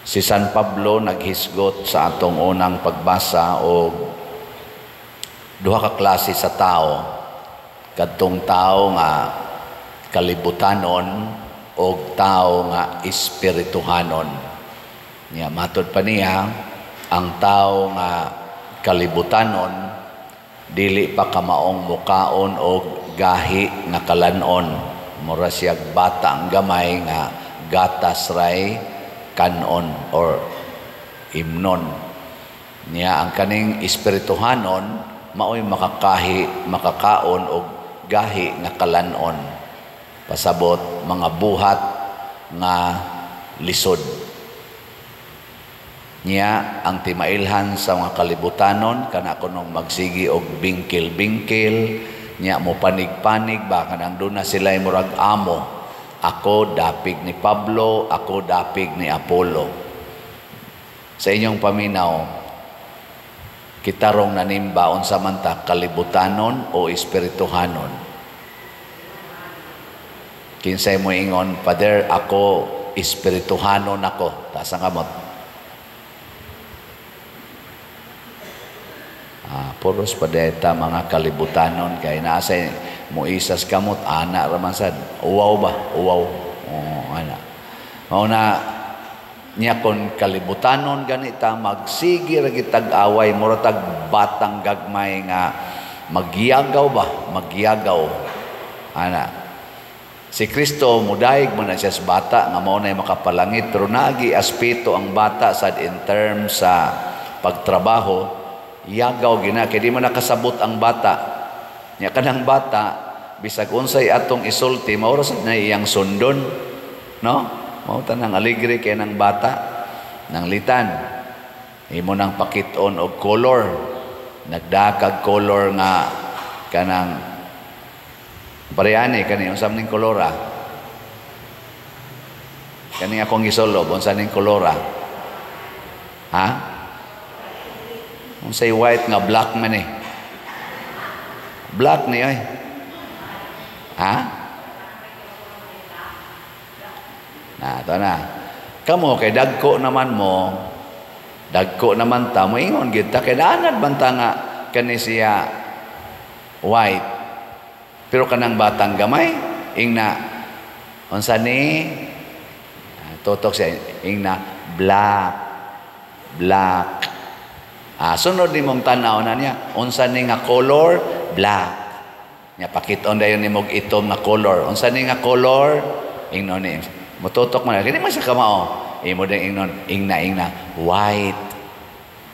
Si San Pablo naghisgot sa atong unang pagbasa og duha ka klase sa tao, kadtong tao nga kalibutanon og tao nga espirituhanon. Nya matod pa niya, ang tao nga kalibutanon dili pa kamaong mukaon og gahi nga kalanon, mura siyag bata ang gamay nga gatas ray kanon or imnon. Niya ang kaning espirituhanon maoy makakahi, makakaon og gahi nga kalanon, pasabot mga buhat nga lisod. Niya ang timailhan sa mga kalibutanon kana kunong magsigi og bingkil-bingkil, niya mo panig-panig ba, kanang doon na sila murag amo. Ako dapig ni Pablo, ako dapig ni Apollo. Sa inyong paminaw, kita rong nanimba unsa man ta, kalibutanon o espirituhanon? Kinsay mo ingon, "Father, ako espirituhanon ako"? Taas ang kamot. Puros pa deta mga kalibutanon kay naa say mo isas kamot ana ra man sad. Uwaw ba? Uwaw. Oh, ana. Mao na niya kon kalibutanon ganita magsigi ra gitag away, mura tag batang gagmay nga magyagaw ba? Magyagaw. Ana. Si Kristo mudayeg man na siya sa bata nga mao nay makapalangit, pero naagi aspeto ang bata sad in terms sa pagtrabaho. Yagaw gina kay di man nakasabot ang bata. Nya kanang bata bisag unsay atong isulti mao ra sad na iyang sundon, no? Mao tanang alegre kay nang bata nang litan. Imo nang pakit-on og color, nagdakag color nga kanang pareani kani unsa ning kolora? Kani akong gisulob unsa ning kolora? Ha? Unsay white nga black man eh? Black ni ay. Ha? Na, ito na. Kamo kay dagko naman mo, dagko naman ta, moingon gid ta kay naanad man ta nga kani siya white. Pero kanang batang gamay, ingna unsa ni? Tutok siya ingna black. Black. Sunod nimong tan-aw na niya, unsa ni nga color? Black. Nya pakit-on dayon nimog itom nga color. Unsa ni nga color? Ingnon ni. Mututok man kini man siya kamao. Imo din ingnon, ingna ingna white.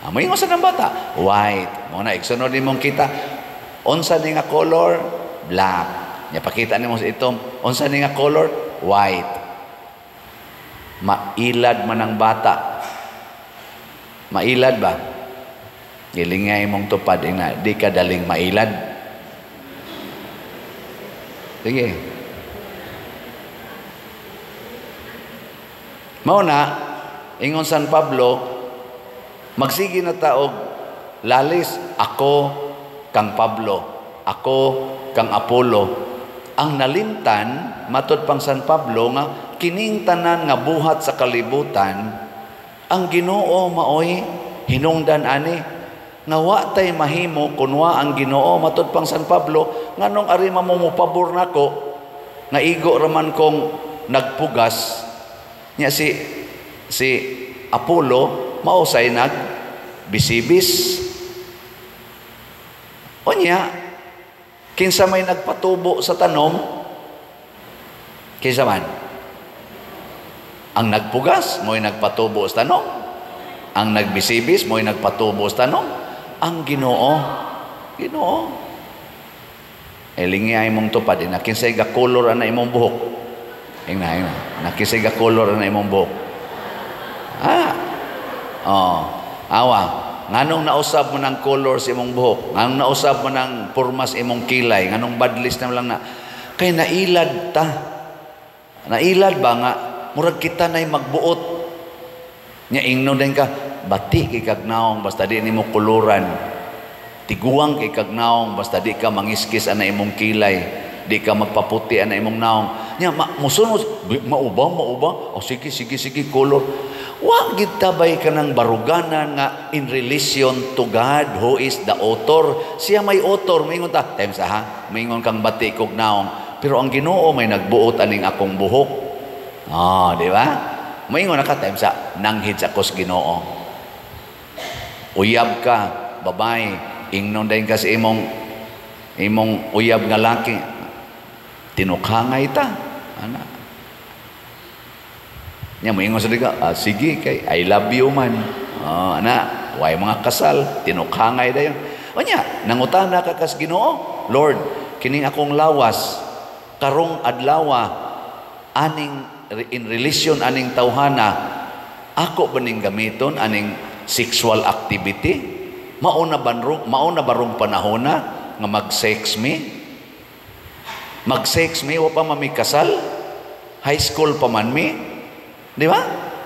Moingon sa nang bata, white. Mo na igsunod nimong kita, unsa ni nga color? Black. Nya pakita nimo sa itom, unsa ni nga color? White. Mailad man ang bata. Mailad ba? Gilingay mong tupad, ingna, di ka daling mailad. Sige. Mao na, ingon San Pablo, magsige na taog lalis, ako kang Pablo, ako kang Apollo. Ang nalimtan, matod pang San Pablo, nga kining tanan nga buhat sa kalibutan, ang Ginoo maoy hinungdan ani. Nga wa tay mahimo kunwa ang Ginoo, matod pang San Pablo, nganong ari mamumupabor nako nga igo raman kong nagpugas. Nya si Apollo mao say nagbisibis. Unya kinsa may nagpatubo sa tanom? Kinsa man? Ang nagpugas mo'y nagpatubo sa tanom. Ang nagbisibis mo'y nagpatubo sa tanom. Ang Ginoo. Ginoo. Elingay mong tupad ina kinsay ga color ana imong buhok. Ingna ingna. Nakinsay ga color ana imong buhok. Ah. Oh, awa. Nganong nausab mo ng color sa imong buhok? Nganong nausab mo ng pormas imong kilay? Nganong badlis na lang na? Kay nailad ta. Nailad ba nga murag kita na'y magbuot. Nya ingnon din ka, bati kay kagnaong basta di nimo kuluran. Tiguang kay kagnaong basta di ka mangiskis ana imong kilay, di ka magpaputi ana imong naong. Nya musunod, mauba, mauba. O sige, sige, sige, color. Wa gid tabay kanang baruganan nga in relation to God who is the author. Siya may author, moingon ta, time sa ha, moingon kang bati kog naong. Pero ang Ginoo may nagbuot aning akong buhok. Ah, di ba? Moingon na ka time sa nanghid sa akos Ginoo. Uyab ka, babae, ingnon dayon ka sa imong imong uyab nga laki. Tinukhangay ta. Ana. Nya moingon sa ka, ah, sige kay I love you man. Oh, ana, way mga kasal, tinukhangay dayon. Unya, nangutana ka kas Ginoo, "Lord, kining akong lawas karong adlawa, aning in relation aning tawhana, ako ba ning gamiton aning sexual activity? Mao na barong panahona nga mag-sex mi? Mag-sex mi, wa pa man mi kasal? High school pa man mi? Di ba?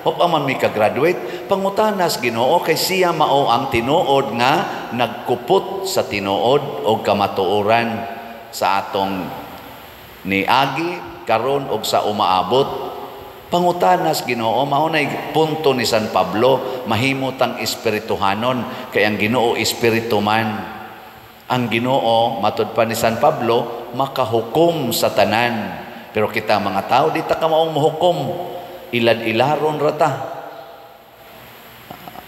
Wa pa man mi ka-graduate." Pangutanas Ginoo kay siya mao ang tinuod nga nagkupot sa tinuod o kamatuoran sa atong niagi, karon og sa umaabot. Pangutanas Ginoo, mao nay punto ni San Pablo, mahimo tang espirituhanon kay ang Ginoo espiritu man. Ang Ginoo, matud pa ni San Pablo, makahukom sa tanan. Pero kita mga tao, di ta ka maong mohukom. Ilad-ilaron rata.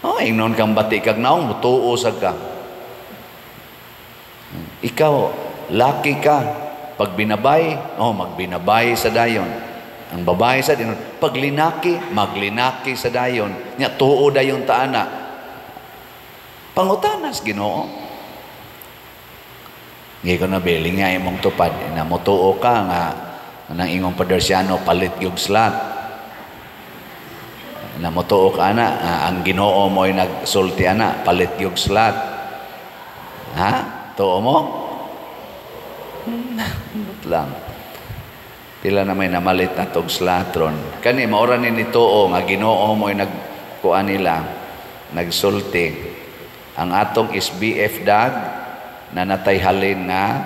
Oh, ingnon kang bati kag naong, mutuo sad ka. Ikaw, laki ka, pag binabay, oh, magbinabay sa dayon. Ang babae sa dayon, pag linaki, maglinaki sa dayon. Nya tuo dayon ta ana. Pangutanas Ginoo. Ngi ko na beli nga imong tupad na motuo ka nga nang ingong padersyano palit yung slot. Na motuo ka ana ang Ginoo mo'y nagsulti ana palit yung slot. Ha? Tuo mo? Lang. Pila na may namalit na tog slot ron. Kani maura ni nituo nga Ginoo mo'y nagkuan nila, nagsulti. Ang atong SBF dag na natay halin nga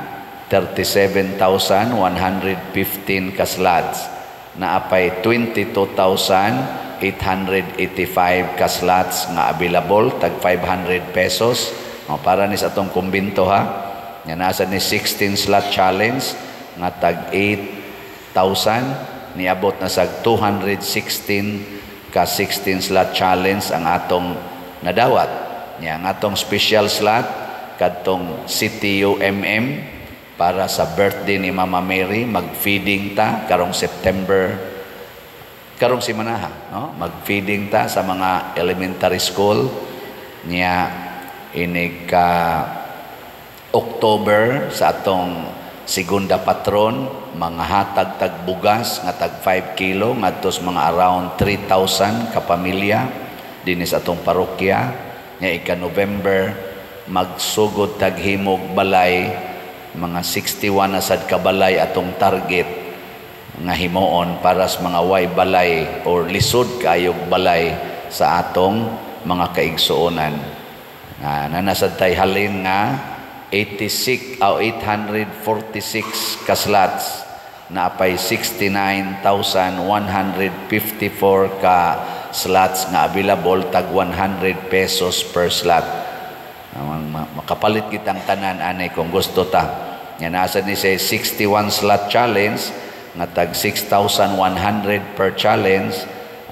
37,115 ka slots, naapay 22,885 ka slots nga available, tag 500 pesos. O, para ni sa atong kumbinto ha. Nga nasa ni 16 slot challenge nga tag 8,000, niabot na sa 216 ka 16 slot challenge ang atong nadawat. Nya ang atong special slot kadtong CTUMM para sa birthday ni Mama Mary, mag-feeding ta karong September, karong simanaha, no? Mag-feeding ta sa mga elementary school. Niya inig ka October sa atong segunda patron, mga hatag tag bugas nga tag 5 kilo ngadto sa mga around 3,000 ka pamilya dinhi sa atong parokya. Nya ika November, magsugod tag himog balay, mga 61 na sad ka balay atong target nga himuon para sa mga way balay or lisod kayog balay sa atong mga kaigsuonan. Na nanasad tay halin nga 86 o 846 ka slots, naapay 69,154 ka slots nga available, tag 100 pesos per slot. Makapalit kitang tanan anay kung gusto ta. Nga nasa ni say 61 slot challenge nga tag 6,100 per challenge,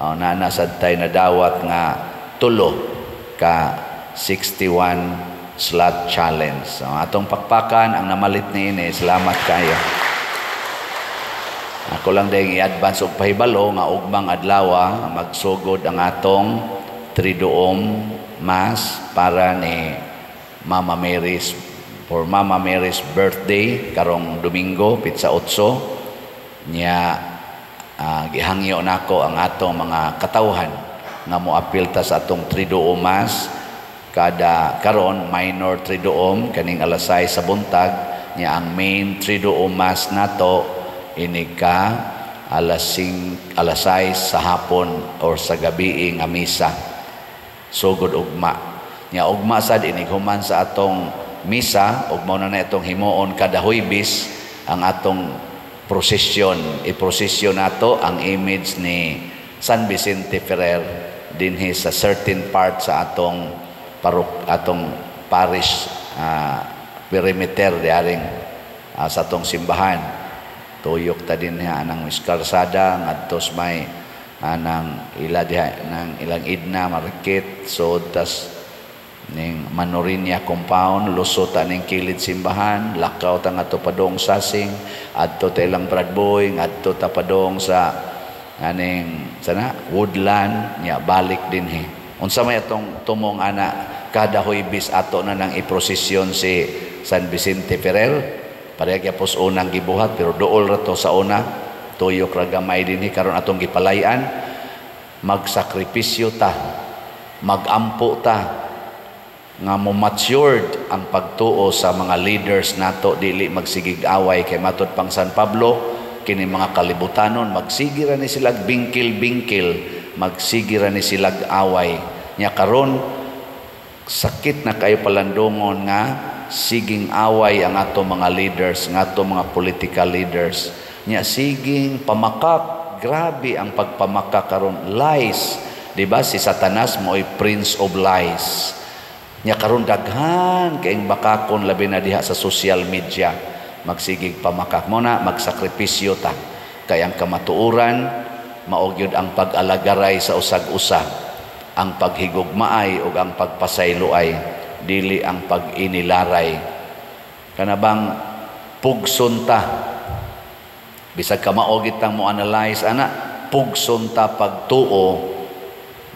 oh, na nasad tay nadawat nga tulo ka 61 slot challenge. So, atong pakpakan ang namalit ni ini, salamat kayo. Ako lang din i-advance og pahibalo nga ugmang adlaw magsugod ang atong Triduum Mass para ni Mama Mary's, for Mama Mary's birthday karong Domingo pitsa 8. Nya gihangyo nako ang atong mga katawhan nga moapil ta sa atong Triduum Mass kada karon, minor Triduum kaning alas 6 sa buntag. Nya ang main Triduum Mass nato inig ka alas 5, alas 6 sa hapon or sa gabi nga misa, sugod ugma. Nya ugma sad, inig human sa atong misa ug mao na itong himuon kada Huwebes ang atong Prosesyon, i-prosesyon nato ang image ni San Vicente Ferrer dinhi sa certain part sa atong parok, atong parish perimeter diaring sa atong simbahan. Tuyok ta dinhi anang kalsada ngadto sa may anang ila diha nang ilang Edna Market, so tas ning Manorinia compound, lusot ta ning kilid simbahan, lakaw ta ngadto padong Sasing, adto ta ilang Bradboy, ngadto ta padong sa aning sana Woodland, nya balik dinhi. Unsa may atong tumong ana kada Huybes ato na nang iprosesyon si San Vicente Ferrer? Pareha gyapos unang gibuhat, pero duol ra to sa una, tuyok ra gamay dinhi. Karon atong gipalay-an, magsakripisyo ta, magampo ta nga mo matured ang pagtuo sa mga leaders nato, dili magsigig away, kay matud pang San Pablo, kini mga kalibutanon magsige ra ni sila bingkil-bingkil, magsige ra ni sila away. Nya karon sakit na kayo palandungon nga siging away ang ato mga leaders, ng ato mga political leaders. Nya siging pamakak, grabe ang pagpamakak karon, lies, di ba? Si Satanas mo'y prince of lies. Nya karon daghan kaayong bakakon, labi na diha sa social media, magsigig pamakak. Mo na magsakripisyo ta kay ang kamatuoran mao gyud ang pag-alagaray sa usag-usa, ang paghigugmaay ug ang pagpasayloay, dili ang pag-inilaray. Kana bang pugson ta, bisag kamao gitang mo analyze ana, pugson ta pagtuo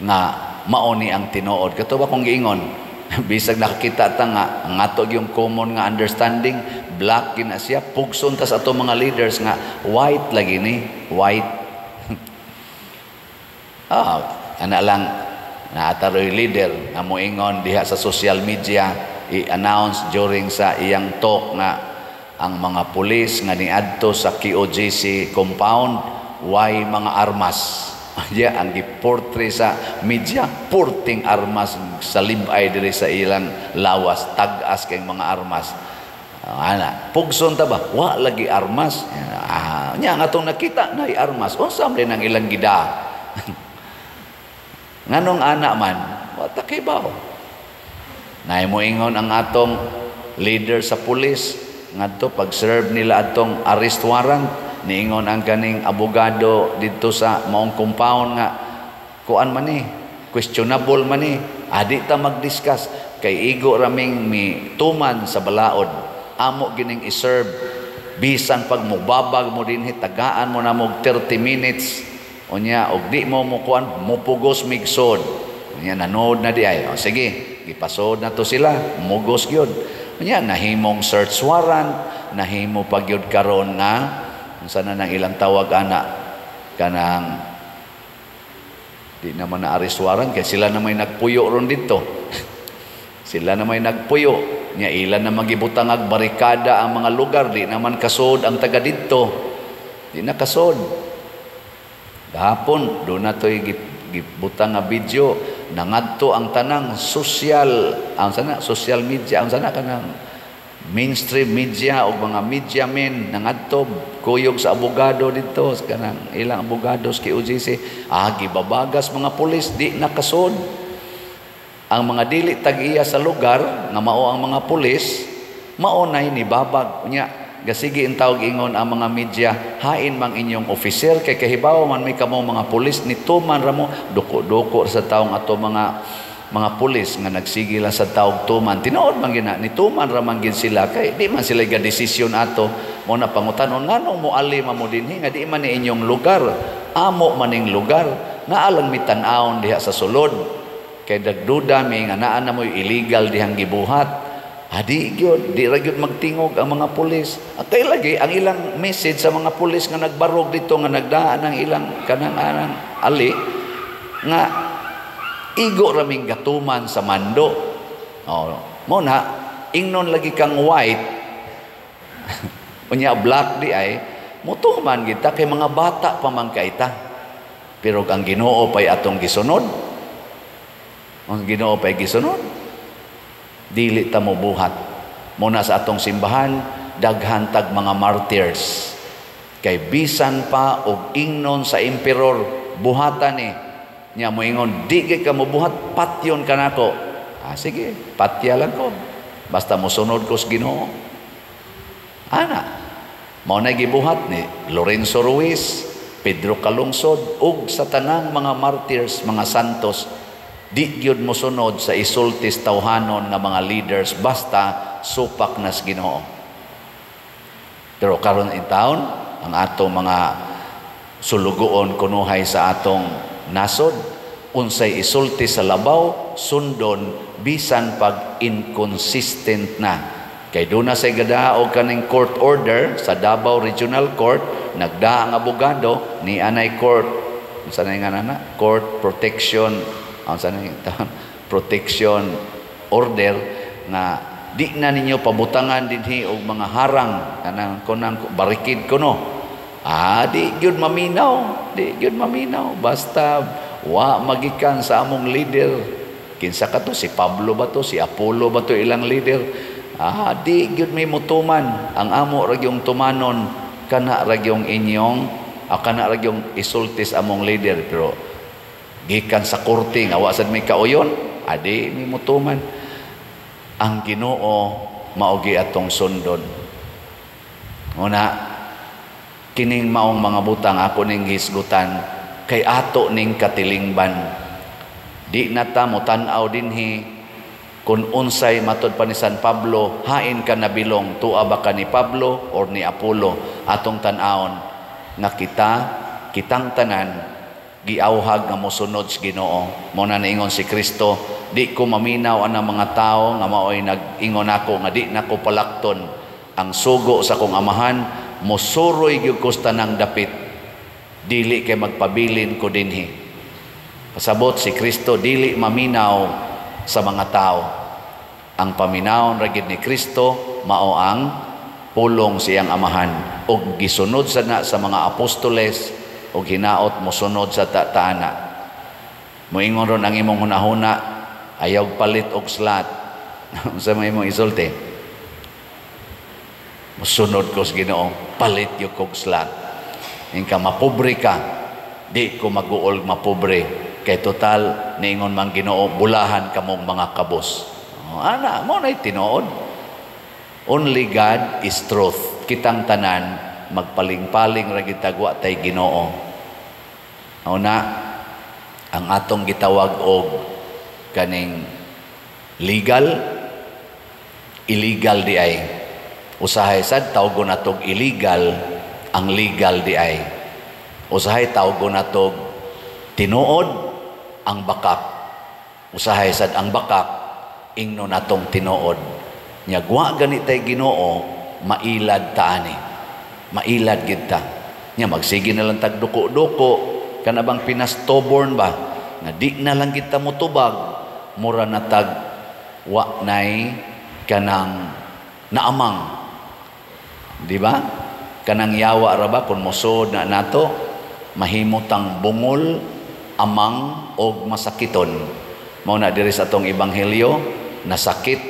nga mao ni ang tinuod. Kato ba kung giingon, bisag nakakita ta nga ang ato yung common nga understanding, black gina siya, pugson ta sa ato mga leaders nga white lagi ni, white. Ana lang, naataroy leader nga moingon diha sa social media, i-announce during sa iyang talk nga ang mga pulis nga niadto sa KOJC compound way mga armas. Ya, ang giportray sa media, porting armas sa libay diri sa ilang lawas, tag-as kay mga armas. Ana, pugson ta ba? Wa lagi armas. Nya ang atong nakita nay armas. Unsa man ang ilang gida? Nganong ana man, wa ta kibaw. Nay moingon ang atong leader sa pulis ngadto pag-serve nila atong arrest warrant, niingon ang kaning abogado didto sa maong compound nga kuan man ni, questionable man ni, adi ta mag-discuss kay igo raming mi tuman sa balaod, amo gining i-serve bisan pag mobabag mo dinhi, tagaan mo na mo 30 minutes, unya og di mo mukuan, mupugos migsod. Unya nanood na di ay, o sige, gipasod na to sila, mugos gyud. Unya nahimong search warrant, nahimo pa gyud karon nga unsa na nang ilang tawag ana, kanang di naman na arrest warrant kay sila na may nagpuyo ron dito. Sila na may nagpuyo. Nya ilan na magibutang ag barikada ang mga lugar, di naman kasod ang taga didto. Di na kasod. Gahapon do na to'y gibutang nga video, nangadto ang tanang social, ang sana social media, ang sana kanang mainstream media o mga media men, nangadto kuyog sa abogado dito, kanang ilang abogado sa KOJC, gibabagas mga pulis, di nakasod. Ang mga dili tag-iya sa lugar nga mao ang mga pulis, mao nay nibabag. Unya gasigi in tawag ingon ang mga media, hain mang inyong officer kay kahibaw man may kamo mga pulis, nituman ra mo, duko-duko sa taong ato mga pulis nga nagsige lang sa tawag tuman. Tinuod man gina, nituman ra man gin sila kay di man sila ga desisyon ato. Mo na pangutanon, nganong moali man mo dinhi nga di man ni inyong lugar, amo maning lugar, naalang mitan-awon diha sa sulod kay dagduda mi nga naa na mo'y illegal dihang gibuhat. Adi gyud, di ra gyud magtingog ang mga pulis. At kay lagi ang ilang message sa mga pulis nga nagbarog dito, nga nagdaan ang ilang kanang anang ali nga igo raming gatuman sa mando. Oh, mo na ingnon lagi kang white. Unya black di ay mutuman kita kay mga bata pa man kay ta. Pero ang Ginoo pay atong gisunod. Ang Ginoo pay gisunod. Dili ta mobuhat. Muna sa atong simbahan daghan tag mga martyrs. Kay bisan pa og ingnon sa emperor, buhatan ni niya, moingon, "Di kay ka mobuhat, patyon ka nako." Ah, sige, patya lang ko. Basta mosunod ko sa Ginoo. Ana, mao na gibuhat ni Lorenzo Ruiz, Pedro Calungsod ug sa tanang mga martyrs, mga santos, di gyud mosunod sa isultis tawhanon nga mga leaders basta supak nas Ginoo. Pero karon in town, ang atong mga sulugoon kunuhay sa atong nasod, unsay isulti sa labaw, sundon bisan pag inconsistent na. Kay duna say gadaog kaning court order sa Davao Regional Court, nagda ang abogado ni anay court, unsa na nga na court protection, unsa na protection order nga di na ninyo pabutangan dinhi og mga harang, kanang kunang barikid kuno. Ah, di gyud maminaw, di gyud maminaw basta wa magikan sa among leader. Kinsa ka to? Si Pablo ba to? Si Apollo ba to ilang leader? Ah, di gyud may mutuman. Ang amo ra gyung tumanon, kana ra gyung inyong, kana ra gyung isultis among leader, pero gikan sa korte nga wa sad may kauyon, adi may mutuman. Ang Ginoo mao gi atong sundon. Una, kining maong mga butang ako ning hisgutan kay ato ning katilingban. Di na ta motan-aw dinhi kung unsay matod pa ni San Pablo, hain ka nabilong, tua ba ka ni Pablo or ni Apollo? Atong tan-awon nga kita, kitang tanan giawhag nga mosunod sa Ginoo. Mo na niingon si Kristo, "Di ko maminaw ang mga tao nga maoy nag-ingon ako nga di nako palakton ang sugo sa akong amahan, mosuroy gyud ko sa tanang dapit, dili kay magpabilin ko dinhi." Pasabot si Kristo dili maminaw sa mga tao. Ang paminawon ra gid ni Kristo mao ang pulong siyang amahan ug gisunod sa na sa mga apostoles ug hinaot mosunod sa taana. Moingon ron ang imong hunahuna, "Ayaw palit og slot." Unsa may imong isulti? "Mosunod ko sa Ginoo, palit gyud kog slot." Ingka mapobre ka, "Di ko maguol mapobre kay total niingon man Ginoo, bulahan kamong mga kabos." Oh, ana mo na tinuod. Only God is truth. Kitang tanan magpaling-paling ra gid wa tay Ginoo. Una, ang atong gitawag og kaning legal, illegal di ay. Usahay sad tawgon natog illegal ang legal di ay. Usahay tawgon natog tinuod ang bakak. Usahay sad ang bakak ingno natong tinuod. Nya wa gani tay Ginoo, mailad ta ani. Mailad gid ta. Nya magsige na lang tag duko-duko, kana bang pinastubborn ba nga di na lang kita motubag, mura na tag wa nay kanang naamang, di ba? Kanang yawa ra ba, kung mosod na nato, mahimutang bungol, amang og masakiton. Mao na diri sa atong ebanghelyo, nasakit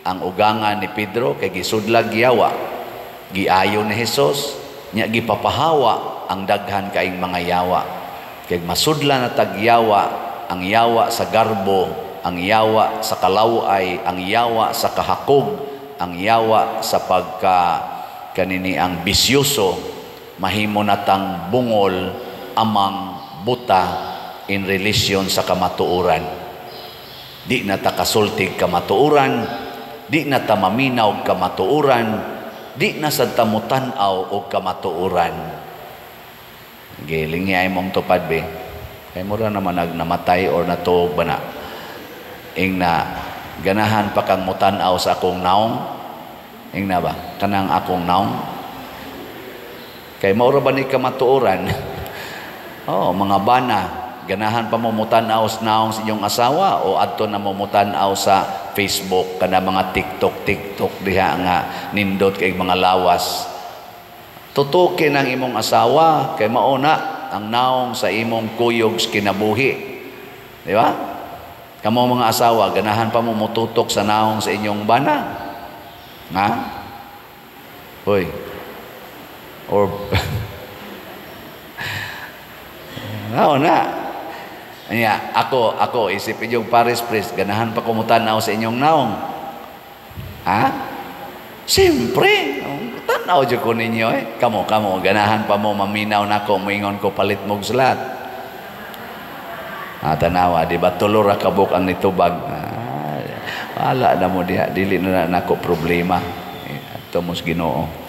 ang ugangan ni Pedro kay gisudlag yawa, giayo ni Hesus nya, gipapahawa ang daghan kaing mga yawa. Kay masudla na tagyawa, ang yawa sa garbo, ang yawa sa kalaway, ang yawa sa kahakog, ang yawa sa pagka kanini ang bisyoso, mahimo natang bungol, amang, buta in relation sa kamatuoran. Di na ta kasultig kamatuoran, di na ta maminaw kamatuoran, di na sad ta mutan-aw og kamatuoran. Giling ay mong tupad be. Kay mura naman nag namatay or natuog ba na. Ing na ganahan pa kang mutan-aw sa akong naong. Ing na ba? Kanang akong naong. Kay maura ba ni kamatuoran? Oh, mga bana, ganahan pa mo mutan-aw sa naong sa inyong asawa o adto na mo mutan-aw sa Facebook kana mga TikTok TikTok diha nga nindot kay mga lawas? Tutukin ang imong asawa kay mauna ang naong sa imong kuyog sa kinabuhi. Di ba? Kamo mga asawa, ganahan pa mo mututok sa naong sa inyong bana? Ha? Hoy. Or Mao na. Nya, ako isip inyong parish priest, ganahan pa ko mutanaw sa inyong naong? Ha? Siyempre, tanaw jud ko ninyo eh. Kamo, kamo, ganahan pa mo maminaw nako, moingon ko palit mog slot? Ah, tanawa, di ba tulo ra kabuk ang nitubag? Ah, wala na mo diha, dili na nako problema. Eh, adto mos Ginoo.